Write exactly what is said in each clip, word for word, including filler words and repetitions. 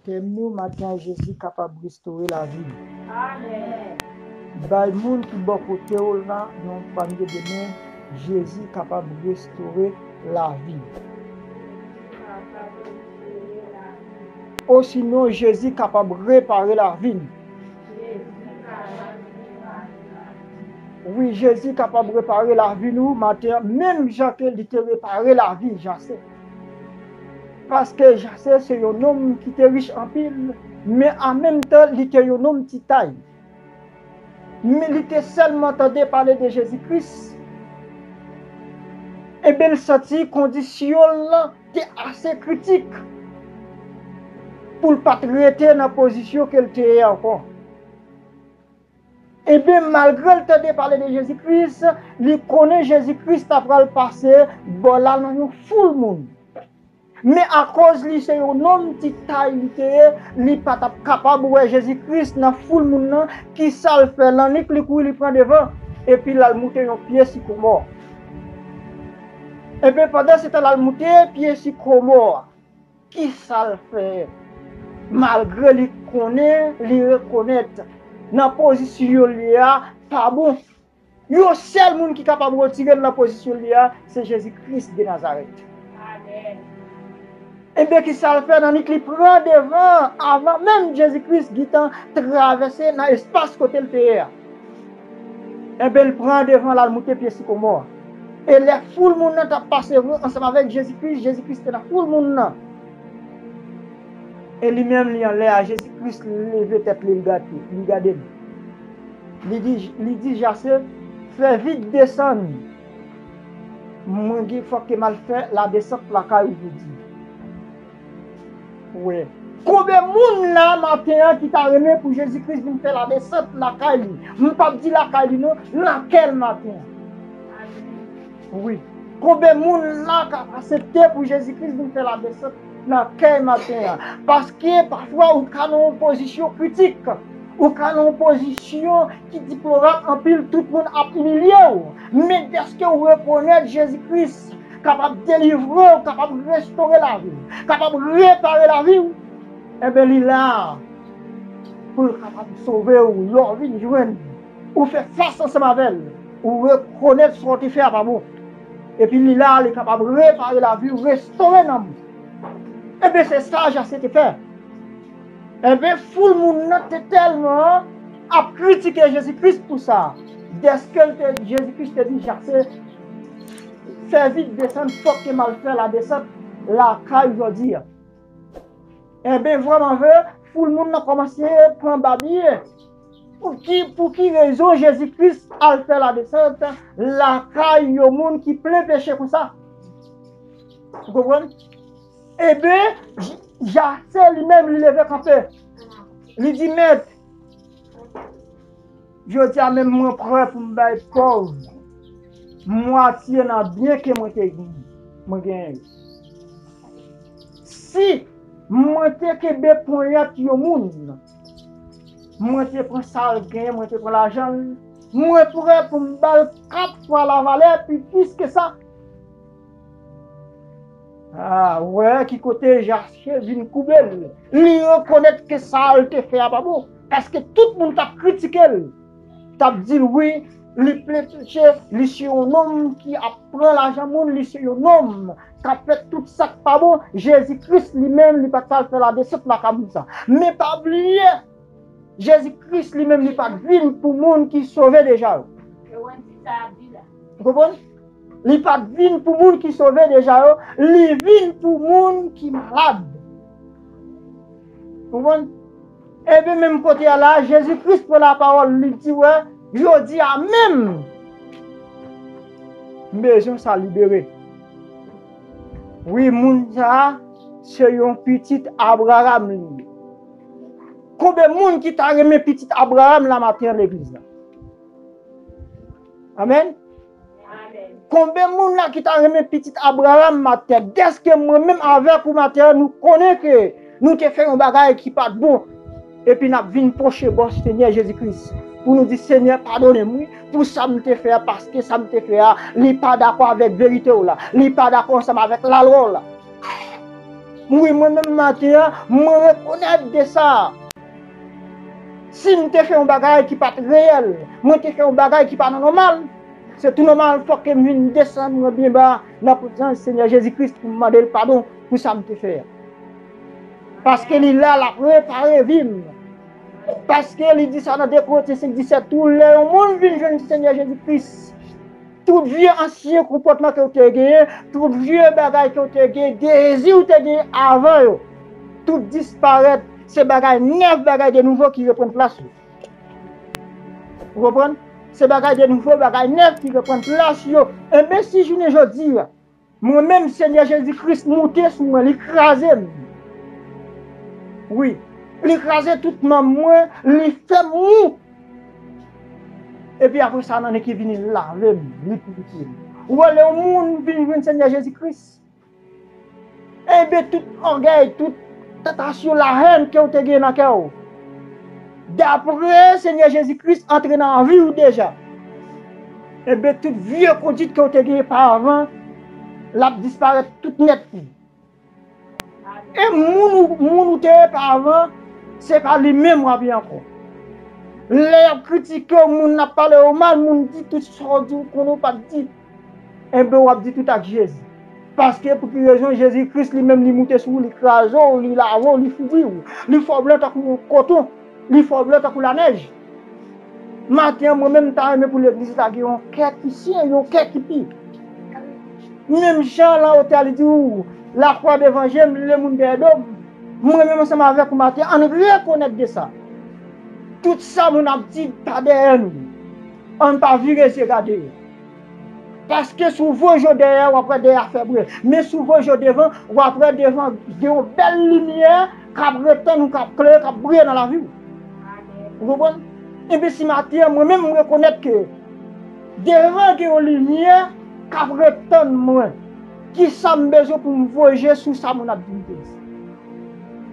Tèm nou maten an, Jezi kapab restore lavi m. Bay moun ki bò kote w la yon panye de men, Jezi kapab restore lavi m. Osinon, Jezi kapab repare lavi m. Wi, Jezi kapab repare lavi nou maten an, menm jan ke li te repare lavi Jase. Paske Jase se yon nonm ki te rich anpil, men an menm tan, li te yon nonm ti tay. Men li te sèlman tande pale de Jezi Kris. Ebyen, l santi kondisyon l lan te ase kritik pou l pa t rete nan pozisyon ke l te ye ankò. Ebyen, malgre l tande pale de Jezi Kris, li konnen Jezi Kris ta pral pase bò la nan yon foul moun. Men akoz li se yon nonm ti tay li te ye, li pa t ap kapab wè Jezi Kris nan foul moun nan. Kisa l fè? L annik li kouri, li pran devan, epi l al moute yon pye sikomò. Ebyen, pandan se tan l al moute pye sikomò a, kisa l fè? Malgre li konnen, li rekonèt nan pozisyon l ye a pa bon. Yon sèl moun ki kapab retire l nan pozisyon l ye a, se Jezi Kris de Nazarèt. Ebyen, kisa l fè? L annik li pran devan, avan menm Jezi Kris gentan travèse nan espas kote l te ye a. Ebyen, l pran devan, l al moute pye sikomò a. E lè foul moun nan t ap pase ansanm avèk Jezi Kris, Jezi Kris te nan foul moun nan. E li menm, li anlè a, Jezi Kris leve tèt li, li gade, li gade l. Li di, li di Jase, "Fè vit desann. Mwen gen, fòk ke m al fè ladesant lakay ou jodi." Wi. Konbyen moun la maten an ki ta renmen pou Jezi Kris vin fè ladesant lakay li? M p ap di lakay li non, nan kè l maten an. Wi. Konbyen moun la ka aksepte pou Jezi Kris vin fè ladesant nan kè l maten an? Paske pafwa ou ka nan yon pozisyon kritik, ou ka nan yon pozisyon ki deplorat anpil, tout moun ap imilye w. Men dèske w rekonèt Jezi Kris kapab delivre w, kapab restore lavi w, kapab repare lavi w, enben, li la pou l kapab sove w. Lè w vin jwenn, ou fè fas ansanm avè l, ou rekonèt sa w te fè a pa bon. Epi li la, li kapab repare lavi w, restore nanm ou. Enben, se sa Jase te fè. Enben, foul moun nan te tèlman ap kritike Jezi Kris pou sa. Dèske l te, Jezi Kris te di Jase, "Fè vit desann, fòk ke m al fè ladesant lakay jodi a." Enben, vrèman vre, foul moun nan kòmanse pran babye. Pou ki, pou ki rezon Jezi Kris al fè ladesant lakay yon moun ki plen peche konsa? Ou konprann? Enben, J-, Jase li menm, li leve kanpe. Li di, "Mèt, jodi a menm mwen prè pou m bay pòv mwatye nan byen ke mwen te gen, mwen genyen yo. Si mwen te kenbe ponyèt yon moun, mwen te pran sa l genyen, mwen te pran lajan l, mwen prè pou m ba l kat fwa lavalè, pi plis ke sa." Ah, wè ki kote Jase vin koube l. Li rekonèt ke sa l te fè a pa bon. Paske tout moun t ap kritike l. T ap di l, wi, li plen peche, li se yon nonm ki ap pran lajan moun, li se yon nonm k ap fè tout sa k pa bon. Jezi Kris li menm, li pa t al fè ladesant lakay moun sa. Men pa bliye, Jezi Kris li menm, li pa t vin pou moun ki sove deja yo. Ou konprann? Li pa t vin pou moun ki sove deja yo, li vin pou moun ki malad. Ou konprann? Ebyen, menm kote a la, Jezi Kris pran lapawòl, li di, wè, jodi a menm, m bezwen sa libere. Wi, moun sa a, se yon pitit Abraram li ye. Konbyen moun ki ta renmen pitit Abraram la maten an legliz la? Amèn. Konbyen moun la ki ta renmen pitit Abraram maten? Dèske mwen menm avèk ou maten an, nou konnen ke nou te fè yon bagay ki pa t bon, epi n ap vin pwoche bò Senyè Jezi Kris pou nou di, Senyè, padone m, wi, pou sa m te fè a, paske sa m te fè a, li pa dakò avèk verite w la, li pa dakò ansanm avèk lalwa w la. Wi, mwen menm maten an, mwen rekonèt de sa. Si m te fè yon bagay ki pa t reyèl, mwen te fè yon bagay ki pa nan nòmal, se tou nòmal fòk ke m vin desann mwen byen ba nan prezans Senyè Jezi Kris pou m mande l padon pou sa m te fè a. Paske li la, l ap repare vi m. Paske li di sa nan de Korentyen senk disèt tou, lè yon moun vin jwenn Senyè Jezi Kris, tout vye ansyen konpòtman ke w te genyen, tout vye bagay ke w te genyen, dezi w te genyen avan yo, tout disparèt. Se bagay nèf, bagay de nouvo ki reprann plas yo. Ou konprann? Se bagay de nouvo, bagay nèf ki reprann plas yo. Enben, si jounen jodi a, mwen menm, Senyè Jezi Kris moute sou mwen, li kraze m. Wi, li kraze tout manm mwen, li fè m wou. Epi apre sa, nan ki vini lave m, li pirifye m. Ou wè, lè yon moun vin jwenn Senyè Jezi Kris, enben, tout ògèy, tout tantasyon, lahèn ke w te gen nan kè w, dapre Senyè Jezi Kris antre nan vi w deja, enben, tout vye kondit ke w te gen pavan, l ap disparèt tout nèt. E moun ou, moun ou te ye pavan, se pa li menm w ap ye ankò. Lè y ap kritike w, moun ap pale w mal, moun di tout sa w di w konnen w pa t di, enben, w ap di tout ak Jezi. Paske pou ki rezon Jezi Kris li menm li moute sou ou, li kraze w, li lave w, li fouri w, li fè w blan tankou yon koton, li fè w blan tankou lanèj. Maten an, mwen menm, m ta renmen pou legliz la gen yon kè ki sen, yon kè ki pi. Menm jan lan otè a li di w, lakwa devan je m, lemoun dèyè do m. Mwen menm ansanm avèk ou maten an, ann rekonèt de sa. Tout sa moun ap di pa dèyè nou. Ann pa vire zye gade yo. Paske si w voye je w dèyè, w ap wè dèyè a fè bre. Men si w voye je w devan, w ap wè devan gen yon bèl limyè k ap ret tann ou, k ap klere, k ap briye nan lavi w. Ou konprann? Enben, si maten an, mwen menm, m rekonèt ke devan gen yon limyè k ap ret tann mwen, kisa m bezwen pou m voye je sou sa moun ap di m te di?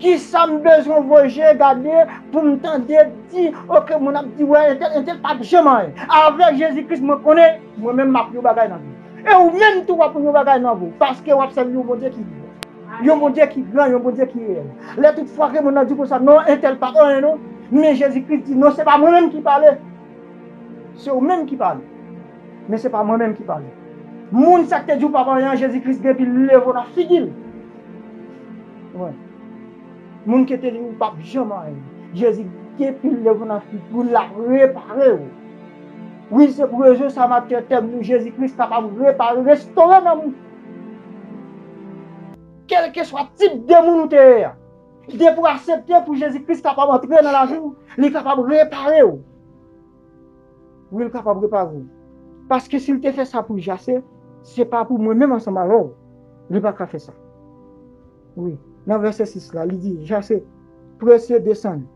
Kisa m bezwen voye je gade pou m tande di, oke, moun ap di, wè, entèl, entèl p ap janm anyen. Avèk Jezi Kris, mwen konnen, mwen menm, m ap yon bagay nan vi. E ou menm tou, w ap yon bagay nan vi w, paske w ap sèvi yon Bondye ki gran. Yon Bondye ki gran, yon Bondye ki reyèl. Lè tout fwa ke moun nan di konsa, non, entèl pa t anyen, non. Men Jezi Kris di, non, se pa mwen menm ki pale. Se ou menm ki pale. Men se pa mwen menm ki pale. Moun sa k te di w p ap anyen an, Jezi Kris gen pi leve w nan figi l. Wi. Moun ki te di w p ap janm anyen. Jezi gen pi leve w nan figi l, l ap repare w. Wi, se pou rezon sa m ap fè tèm nou, Jezi Kris kapab repare, restore nanm ou. Kèlkeswa tip de moun ou te ye a, depi w aksepte pou Jezi Kris kapab antre nan lavi w, li kapab repare w. Wi, li kapab repare w. Paske si l te fè sa pou Jase, se pa pou mwen menm ansanm avè w, li pa ka fè sa. Wi, nan vèsè sis la, li di, Jase, prese desann.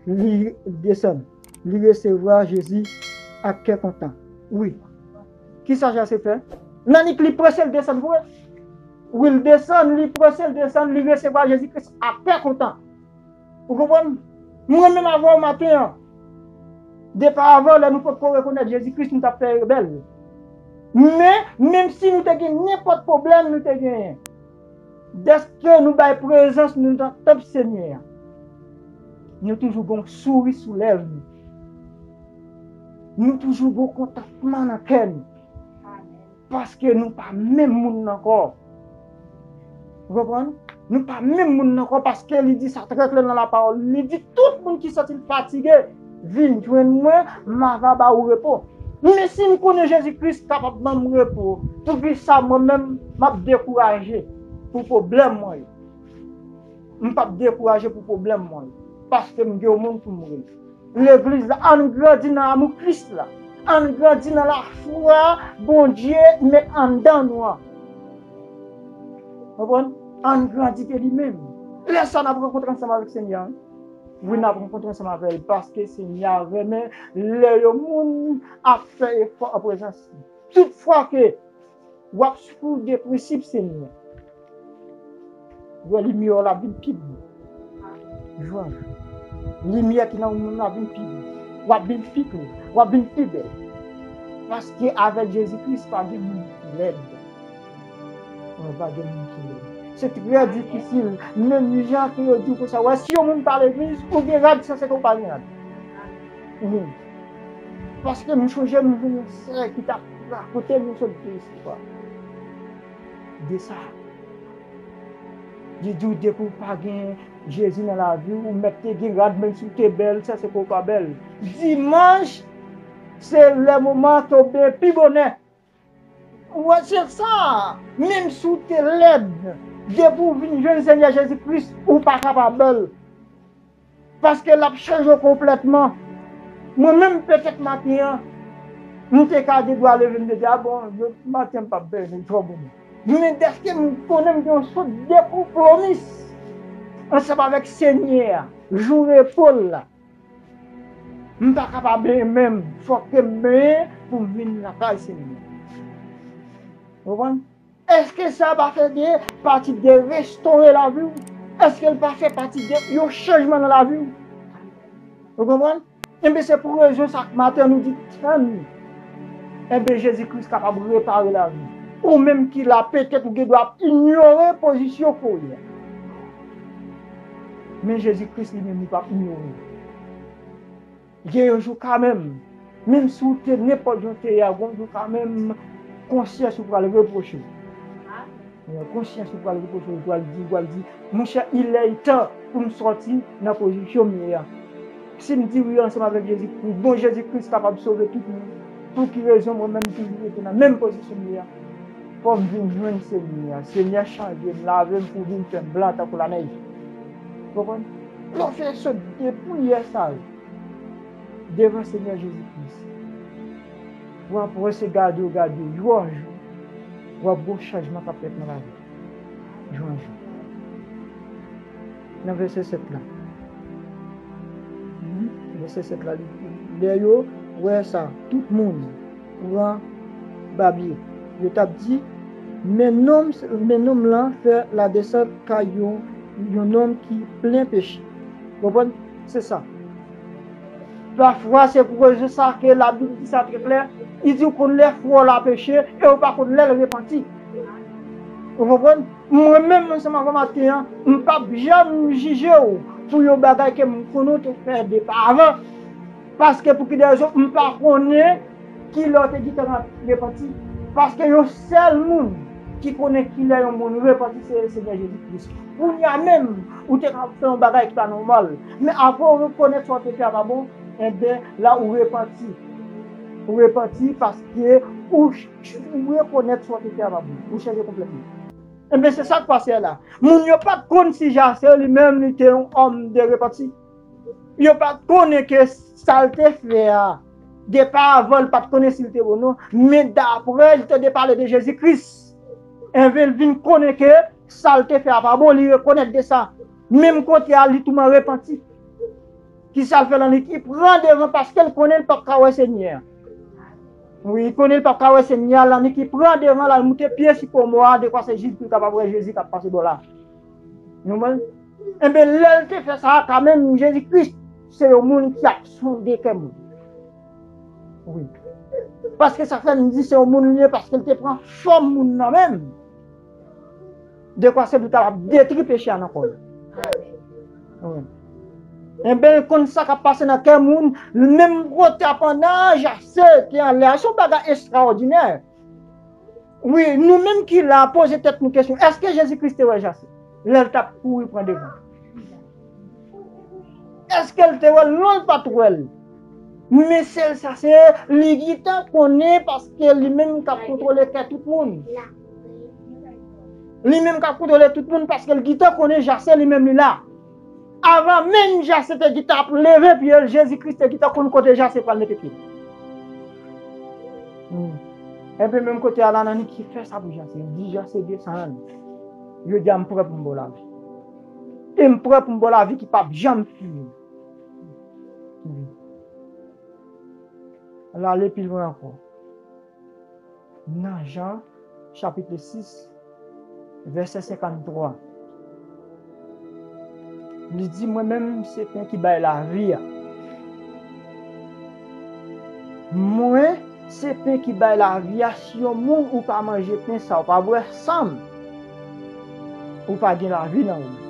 Li desann. Li resevwa Jezi ak kè kontan. Wi. Kisa Jase fè? Nan nik li prese l desann vre. Wi, l desann, li prese l desann, li resevwa Jezi Kris ak kè kontan. Ou konprann? Mwen menm avè w maten an, depavan, lè nou potko rekonèt Jezi Kris, nou t ap fè rebèl. Men, menm si nou te gen nenpòt pwoblèm nou te genyen, dèske nou bay prezans nou nan tanp Senyè a, nou toujou gen yon souri sou lèv nou. Nou toujou gen yon kontantman nan kè nou. Paske nou pa menm moun nan ankò. Ou konprann? Nou pa menm moun nan ankò paske li di sa trè klè nan lapawòl. Li di, tout moun ki santi l fatige, vin jwenn mwen, m ava ba ou repo. Men si m konnen Jezi Kris kapab ban m repo, poukisa mwen menm m ap dekouraje pou pwoblèm mwen yo? M p ap dekouraje pou pwoblèm mwen yo, paske m gen yon moun pou m rele. Legliz la, ann grandi nan amou Kris la. Ann grandi nan lafwa Bondye met anndan nou an. Konprann? Ann grandi ke li menm. Lè sa n ap rankontre ansanm avèk Senyè a, wi. Wi, n ap rankontre ansanm avè l, paske Senyè a renmen lè yon moun ap fè efò an prezans li. Tout fwa ke w ap sou de prensip Senyè, wè limyè w la vin pi bon. Jwenn limyè ki nan ou menm la vin pi bon. W ap vin pi klè, w ap vin pi bèl. Paske avèk Jezi Kris, pa gen moun ki lèd. Wi, pa gen moun ki lèd. Se trè difisil. Menm jan ke yo di w konsa, wè, si yon moun pa legliz, ou gen rad, sa se ke w pa gen rad. Wi. Paske m chonje m jwenn yon sè ki t ap rakonte m yon sòt de istwa de sa. Li di w depi w pa gen Jezi nan lavi w, ou mèt te gen rad, menm si w te bèl, sa se ke w pa bèl. Dimanch, se lè moman ke w benyen pi bonè. Wè, se sa. Menm si w te lèd, depi w vin jwenn Senyè Jezi Kris, ou pa ka pa bèl. Paske l ap chanje w konplètman. Mwen menm, petèt maten an, m te ka de dwa leve, m te di, a bon, maten an m p ap bèl, m twò bonè. Men dèske m konnen m gen yon sòt de konpwomis ansanm avèk Senyè a, jou repo l la. M pa ka pa benyen menm, fòk ke m benyen pou m vin lakay Senyè. Ou konprann? Èske sa pa fè de pati de restore lavi w? Èske l pa fè pati de yon chanjman nan lavi w? Ou konprann? Enben, se pou rezon sa k maten nou di tann. Enben, Jezi Kris kapab repare lavi w. Ou menm ki la, petèt ou gen dwa ap inyore pozisyon ke w ye a. Men Jezi Kris li menm, li p ap inyore w. Gen yon jou kanmenm, menm si w te nenpòt jan w te ye a, gon jou kanmenm, konsyans ou pral repwoche w. Konsyans ou pral repwoche w, ou pral di, ou pral di, monchè, il est temps pou m sòti nan pozisyon m ye a. Si m di wi ansanm avèk Jezi Kris, bon, Jezi Kris kapab sove tout moun. Pou ki rezon mwen menm toujou rete nan menm pozisyon m ye a? Fò m vin jwenn Senyè a. Senyè, chanje m, lave m pou vin fè m blan tankou lanèj. Konprann? Lè w fè sòt de priyè sa yo devan Senyè Jezi Kris, w ap wè se gade w gade, jou an jou, w ap wè chanjman k ap fèt nan lavi w. Jou an jou. Nan vèsè sèt la. Mhm. Vèsè sèt la, li, lè yo wè sa, tout moun pran babye. Yo t ap di, men nonm, men nonm lan fè ladesant kay yon, yon nonm ki plen peche. Konprann? Se sa. Pafwa, se pou rezon sa ke Labib di sa trè klè. Li di w konn lè frè w la peche e w pa konn lè l repanti. Ou konprann? Mwen menm, ansanm avè w maten an, m p ap janm jije w pou yon bagay ke m konnen w te fè depavan. Paske pou ki de rezon, m pa konnen kilè w te gentan repanti. Paske yon sèl moun ki konnen kilè yon moun repanti, se Senyè Jezi Kris. Kounye a menm, ou te ka fè yon bagay ki pa nòmal. Men apre w rekonèt sa w te fè a pa bon, enben, la ou repanti. Ou repanti paske ou, ou rekonèt sa w te fè a pa bon. Ou chanje konplètman. Enben, se sa k pase a la. Moun yo pa t konn si Jase li menm li te yon òm de repanti. Yo pa t konnen ke sa l te fè a, depavan, l pa t konnen si l te bon non. Men dapre l tande pale de Jezi Kris, enben, l vin konnen ke sa l te fè a pa bon, li rekonèt de sa. Menm kote a, li touman repanti. Kisa l fè? L annik pran devan paske l konnen l p ap ka wè Senyè a. Wi, li konnen l p ap ka wè Senyè a, l annik pran devan, l al moute pye sikomò a, dekwa se jis pou l kapab wè Jezi k ap pase bò la. Nou konprann? Enben, lè l te fè sa a, kanmenm, Jezi Kris se yon moun ki ap sonde kè moun. Wi. Paske sa fè m di se yon moun li ye, paske l te pran fòm moun nan menm. Dekwa se pou l ta ap detwi peche a nan kò l. Wi. Enben, l konn sa k ap pase nan kè moun, menm kote a pandan Jase te anlè a. Se yon bagay estrawòdinè. Wi, nou menm ki la, poze tèt nou kesyon, èske Jezi Kris te wè Jase lè l t ap kouri pran devan? Èske l te wè l? Non, l pa t wè l. Men sèl sa se li gentan konnen paske li menm k ap kontwole kè tout moun. Li menm k ap kontwole tout moun paske l gentan konnen Jase li menm li la. Avan menm Jase te gentan ap leve pye l, Jezi Kris te gentan konn kote Jase pral mete pye l. Hmm. Enben menm kote a la, l annik fè sa pou Jase. Li di Jase desann. Jodi a m prè pou m ba w lavi. E m prè pou m ba w lavi ki p ap janm fini. Wi. L ale pi lwen ankò. Nan Jan, chapit sis, vèsè senkanntwa. Li di, mwen menm, se pen ki bay lavi a. Mwen, se pen ki bay lavi a. Si yon moun ou pa manje pen sa, ou pa bwè san m, ou pa gen lavi nan ou menm.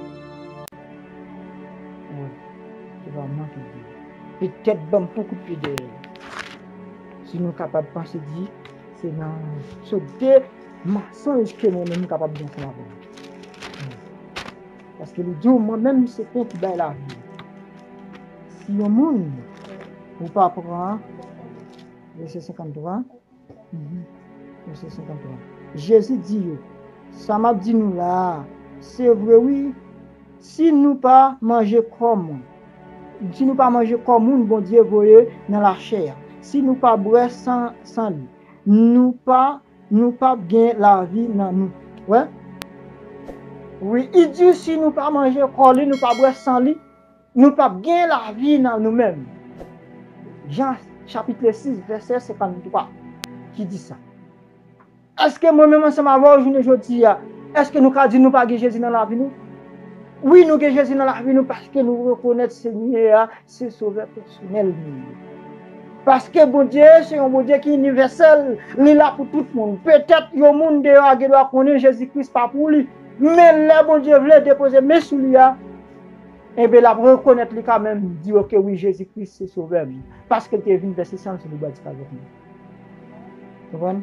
Wi, se pa mwen ki di. Petèt ban m yon kout pye dèyè. Si nou kapab panse di, se nan sòt de mansonj ke mwen menm m kapab gen ansanm avè nou. Paske li di w, mwen menm se pen ki bay lavi. Si yon moun, ou pa pran, vèsè senkanntwa, mhm, vèsè senkanntwa. Jezi di yo, sa m ap di nou la a, se vre wi, si nou pa manje kò mwen, si nou pa manje kò moun Bondye voye nan lachè a, si nou pa bwè san, san li, nou pa, nou p ap gen lavi nan nou. Wè? Wi, li di si nou pa manje kò li, nou pa bwè san li, nou p ap gen lavi nan nou menm. Jan chapit sis, vèsè senkanntwa, ki di sa. Èske mwen menm ansanm avè w jounen jodi a, èske nou ka di nou pa gen Jezi nan lavi nou? Wi, nou gen Jezi nan lavi nou paske nou rekonèt Senyè a se Sovè pèsonèl nou ye. Paske Bondye se yon Bondye ki inivèsèl, li la pou tout moun. Petèt yon moun deyò a gen dwa konnen Jezi Kris pa pou li, men lè Bondye vle depoze men sou li a, enben l ap rekonèt li kanmenm, di, oke, wi, Jezi Kris se Sovè m, paske l te vin vèse san l sou bwa di Kalvari. Konprann?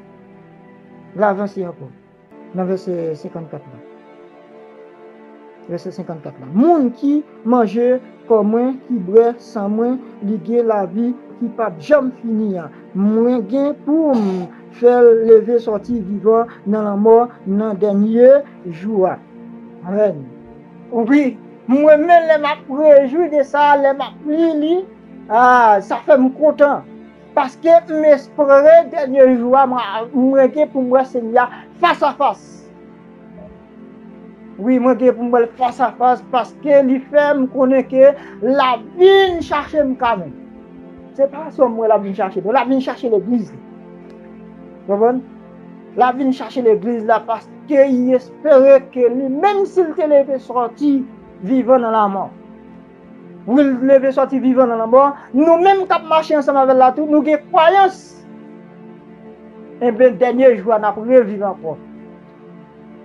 L avanse ankò nan vèsè senkannkat la. Vèsè senkannkat la. Moun ki manje kò mwen, ki bwè san mwen, li gen lavi ki p ap janm fini a. Mwen gen pou m fè l leve sòti vivan nan lanmò nan dènye jou a. Amèn. Wi, mwen menm lè m ap rejwi de sa, lè m ap li li, ah, sa fè m kontan. Paske m espere dènye jou a, mwen, mwen gen pou m wè Senyè a fas a fas. Wi, mwen gen pou m wè l fas a fas, paske li fè m konnen ke l ap vin chache m kanmenm. Se pa sò m wè l ap vin chache, non, l ap vin chache legliz li. Konprann? L ap vin chache legliz la, paske li espere ke li, menm si l te leve sòti vivan nan lanmò, wi, l leve sòti vivan nan lanmò, nou menm k ap mache ansanm avè l la tou, nou gen kwayans. Enben, dènye jou a, n ap reviv ankò.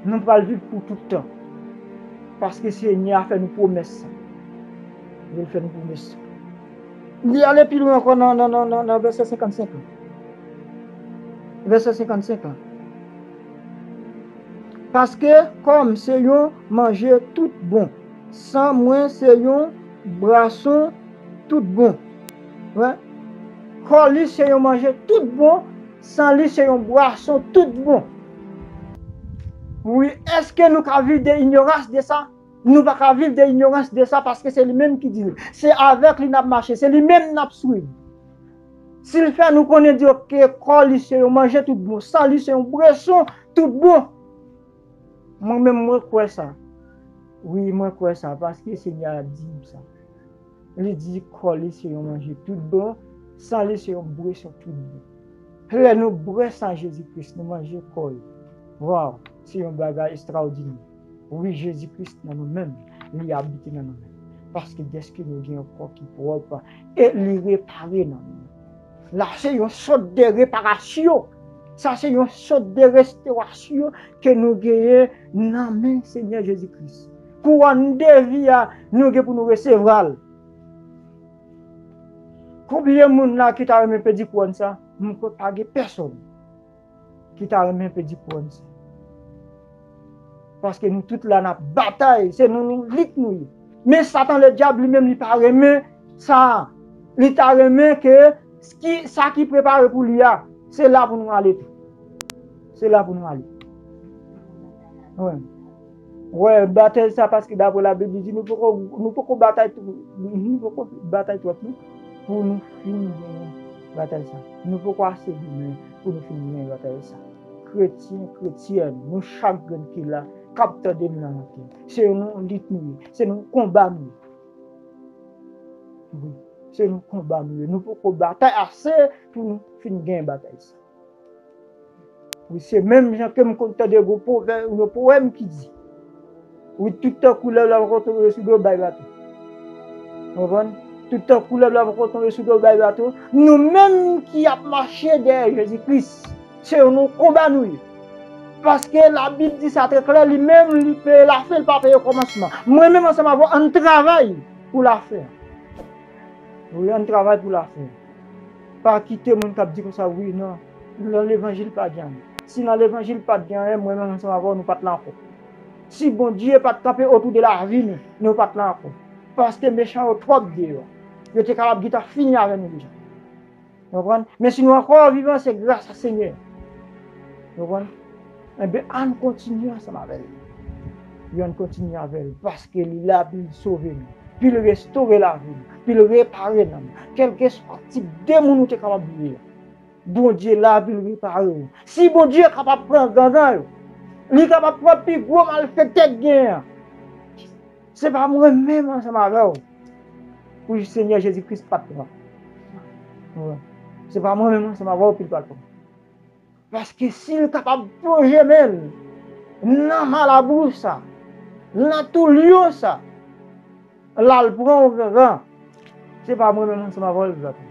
Nou pral viv pou tout tan. Paske Senyè a fè nou pwomès sa. Li fè nou pwomès sa. Li ale pi lwen ankò nan, nan, nan, nan, nan vèsè senkannsenk la. Vèsè senkannsenk la. Paske kò m se yon manje tout bon. San mwen se yon bwason tout bon. Wè. Kò li se yon manje tout bon, san li se yon bwason tout bon. Wi, èske nou ka viv de inyorans de sa? Nou pa ka viv de inyorans de sa, paske se li menm ki di l. Se avèk li n ap mache, se li menm n ap swiv. Si l fè nou konnen di, oke, kò li se yon manje tout bon, san li se yon bwason tout bon. Mwen menm, mwen kwè sa. Wi, mwen kwè sa, paske Senyè a di m sa. Li di kò li se yon manje tout bon, san li se yon bwason tout bon. Lè nou bwè san Jezi Kris, nou manje kò li. Waw, se yon bagay estrawòdinè. Wi, Jezi Kris nan nou menm, li abite nan nou menm. Paske dèske nou gen yon kò ki pwòp, e li repare nan nou. La, se yon sòt de reparasyon. Sa se yon sòt de restorasyon ke nou genyen nan men Senyè Jezi Kris. Kouwòn de vi a, nou gen pou nou resevwa l. Konbyen moun la ki ta renmen pèdi kouwòn sa? M kwè pa gen pèsonn ki ta renmen pèdi kouwòn sa. Paske nou tout la n ap batay, se nan yon lit nou ye. Men Satan ledyab li menm li pa renmen sa. Li ta renmen ke ki, sa ki prepare pou li a, se la pou nou ale tou. Se la pou nou ale. Wi. Wè, batay sa, paske dapre Labib, li di nou poko, nou poko batay tou, nou poko batay twòp, non, pou nou fin genyen batay sa. Nou poko ase goumen pou nou fin genyen batay sa. Kretyen, kretyèn, nou chak grenn ki la, k ap tande m nan maten. Se yon lit nou ye, se yon konba nou ye. Wi, se yon konba nou ye. Nou poko batay ase pou nou fin genyen batay sa. Wi, se menm jan ke m konn tande gwo pwovè-, yon powèm ki di, wi, tout tan koulèv la poko tonbe sou do, bay bato. Konprann? Tout tan koulèv la poko tonbe sou do, bay bato. Nou menm ki ap mache dèyè Jezi Kris, se yon konba nou ye. Paske Labib di sa trè klè, li menm, li peye lafen, li pa peye kòmansman. Mwen menm ansanm avè w, ann travay pou lafen. Wi, ann travay pou lafen. Pa kite moun k ap di konsa, wi, non, nan levanjil pa gen anyen. Si nan levanjil pa t gen anyen, mwen menm ansanm avè w, nou pa t la ankò. Si Bondye pa t kanpe otou de lavi nou, nou pa t la ankò. Paske mechan yo twòp deyò. Yo te kapab gentan fini avè nou deja. Ou konprann? Men si nou ankò vivan, se gras a Senyè. Ou konprann? Enben, ann kontinye ansanm avè l. Wi, ann kontinye avè l, paske li la pou l sove nou, pou l restore lavi nou, pou l repare nanm nou. Kèlkeswa tip de moun ou te kapab ye a, Bondye la pou l repare w. Si Bondye kapab pran gangan yo, li kapab pran pi gwo malfektè k genyen an. Se pa mwen menm ansanm avè w pou Senyè Jezi Kris pa t pran. Wi. Se pa mwen menm ansanm avè w pou l pa t pran. Paske si l kapab plonje men l nan malabou sa, nan tou lyon sa, l al pran yon gangan, se pa mwen menm ansanm avè w l pral pran.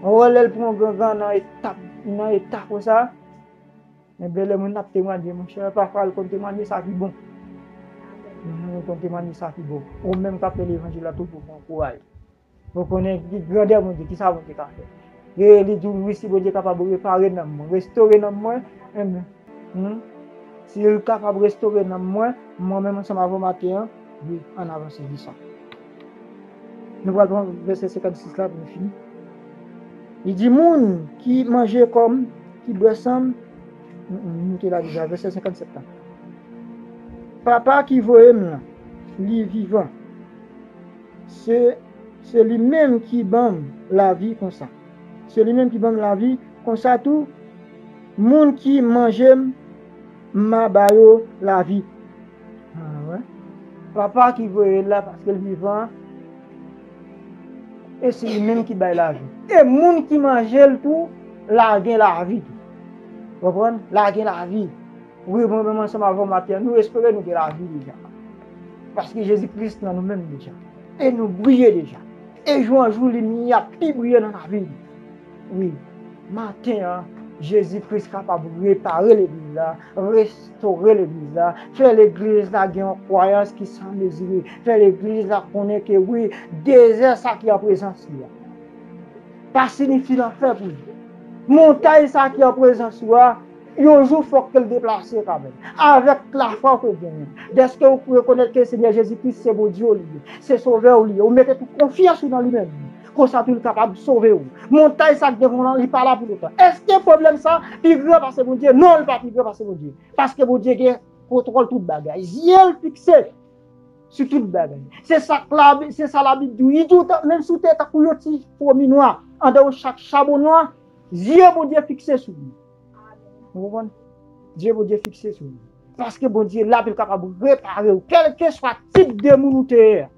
Ou wè lè l pran yon gangan nan eta, nan eta konsa, enben lè moun ap temwanye, monchè, pafwa l konn temwanye sa ki bon. Mhm, l konn temwanye sa ki bon. Ou menm k ap fè levanjil la, toujou pran kouraj. Ou konnen ki grandè Bondye, ki sa Bondye ka fè. E li di w, wi, si Bondye kapab repare nanm mwen, restore nanm mwen, enben, hmm, si l kapab restore nanm mwen, mwen menm ansanm avè w maten an, wi, ann avanse, wi, sa. Nou pral pran vèsè senkannsis la pou nou fini. Li di, moun ki manje kò m, ki bwè san m, mm, mm, nou te la deja, vèsè senkannsèt la. Papa ki voye m lan, li vivan. Se, se li menm ki ban m lavi konsa. Se li menm ki ban m lavi konsa tou. Moun ki manje m, m a ba yo lavi. Ah, wè. Papa ki voye l la, paske l vivan, e se li menm ki bay lavi. E moun ki manje l tou, l a gen lavi tou. Konprann? L a gen lavi. Wi, mwen menm ansanm avè w maten an, nou espere nou gen lavi deja. Paske Jezi Kris nan nou menm deja. E nou briye deja. E jou an jou, limyè ap pi briye nan lavi nou. Wi, maten an, Jezi Kris kapab repare legliz la, restore legliz la, fè legliz la gen yon kwayans ki san mezire, fè legliz la konnen ke wi, dezè sa ki an prezans li a pa siyifi lanfè pou li. Montay sa ki an prezans ou a, yon jou fòk ke l deplase kanmenm. Avèk lafwa ke w genyen, dèske w rekonèt ke Senyè Jezi Kris se Bondye w li ye, se Sovè w li ye, ou mete tout konfyans ou nan li menm, konsa tou li kapab sove w. Montay sa k devan w lan, li pa la pou lontan. Èske pwoblèm sa pi gran pase Bondye? Non, li pa pi gran pase Bondye. Paske Bondye gen kontwòl tout bagay. Zye l fikse sou tout bagay. Se sa k la, se sa Labib di w. Li di w, menm si w te tankou yon ti fomi nwa, andan yon chak chabon nwa, zye Bondye fikse sou ou. Ou konprann? Zye Bondye fikse sou ou. Paske Bondye la pou l kapab repare w. Kèlkeswa tip de moun ou te ye,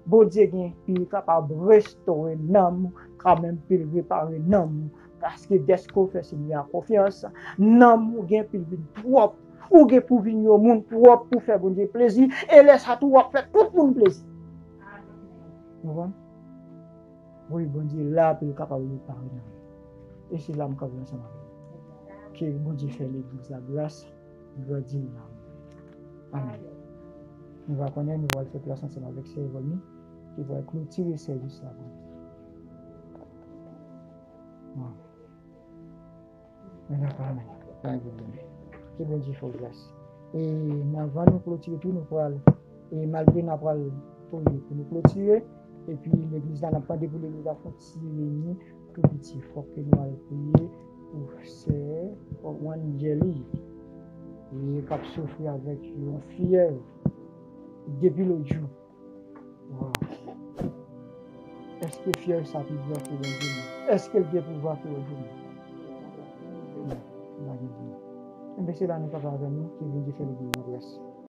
Bondye gen pou l kapab restore nanm ou, kanmenm pou l repare nanm ou. Paske dèske w fè Senyè a konfyans, nanm ou gen pou l vin pwòp. Ou gen pou vin yon moun pwòp pou fè Bondye plezi. E lè sa tou, w ap fè tout moun plezi. Ou konprann? Wi, Bondye la pou l kapab repare nanm. E se la m kanpe ansanm avè w. Ke Bondye fè legliz la gras, grandi l nan. Amèn. Nou va konnen, nou pral fè plas ansanm avèk sè Evolmi, ki pral klotire sèvis la pou nou. Amèn. Amèn, amèn. Pa gen pwoblèm. Ke Bondye fè w gras. E anvan nou klotire tou, nou pral, e malgre n a pral priye pou nou klotire, epi legliz la, n ap mande pou legliz la fè yon ti reyini tou piti. Fòk ke nou al priye pou sè Wanjeli, e k ap soufri avèk yon fyèv depi lòt jou. Waw. Èske fyèv sa pi gran ke Bondye menm? Èske l gen pouvwa ke Bondye menm? Non, li pa gen pouvwa. Enben, se la nou kanpe avè nou, ke Bondye fè nou gras.